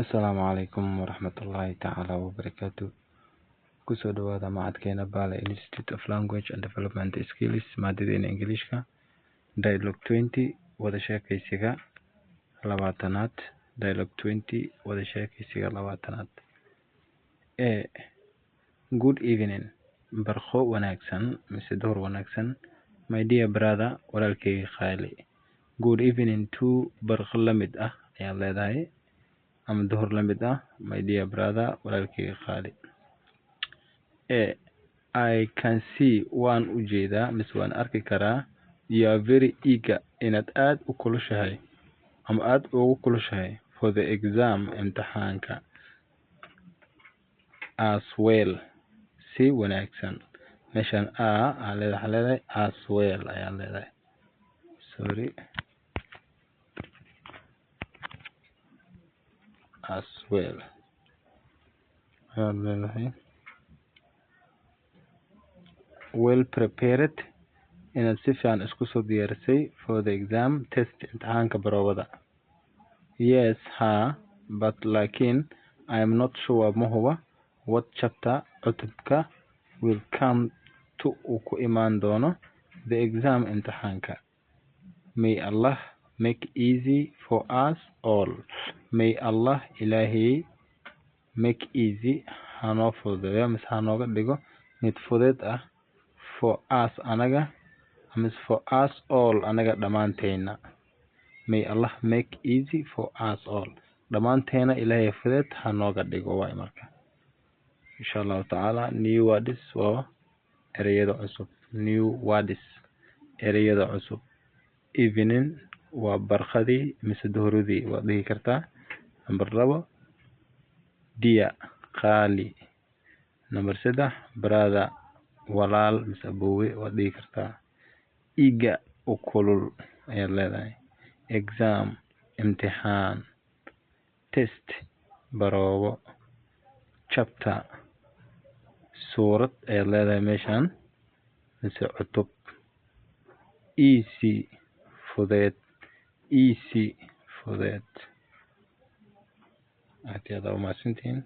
Asalaamu calaykum waraxmatullaahi tacaala wabarakaatu. Kusoo dhawaada macadkeena Bale Institute of Language and Development Skills, maadadeena Ingiliishka, Dialogue 20, wada sheekaysiga 20aad. Dialogue 20, wada sheekaysiga 20aad. A. Good evening, barqo wanaagsan mise duhur wanaagsan, my dear brother, walaalkayga qaali. Good evening too, barqo la mid ah ayaad leedahay ama duhur la mid ah, my dear brother, walaalkayga qaali. A. I can see, waan u jeedaa mise waan arki karaa, you are very eager, inaad aad u kulushahay ama aad ugu kulushahay, for the exam, imtixaanka. As well, si wanaagsan. Meeshaan a aa leedahay, waxaa leedahay as well ayaa leedahay. Sorry, as well ayaad leedahay. Well prepared, inaad si fiican isku soo diyaarisay, for the exam, test, imtixaanka baroobada. Yes, haa, but, laakiin, I am not sure, ma huba, what chapter, cutubka, will come to, uu ku imaan doono, the exam, imtixaanka. May Allah make easy for us all. May Allah, Ilaahay, make easy, hanoo fududeeyo mise hanooga dhigo mid fudeed ah, for us, anaga, mise for us all, anaga dhammaanteena. May Allah make easy for us all, dhammaanteena Ilaahay fudeed hanooga dhigo waay. Marka insha Allahu tacaala, new words waa ereyada cusub. New words, ereyada cusub. Evening waa barqadii mise duhuradii waad dhihi kartaa. Number 2, dear, qaali. Number 3, brother, walaal mise aboowe waad dhihi kartaa. Eager, u kulul ayaad leedahay. Exam, imtixaan. Test, baroobo. Chapter, suurad ayaad leedahay meeshaan mise cutub. Easy, fudeed. Easy, fudeed. Aad iyo aad aa umahadsantihiin.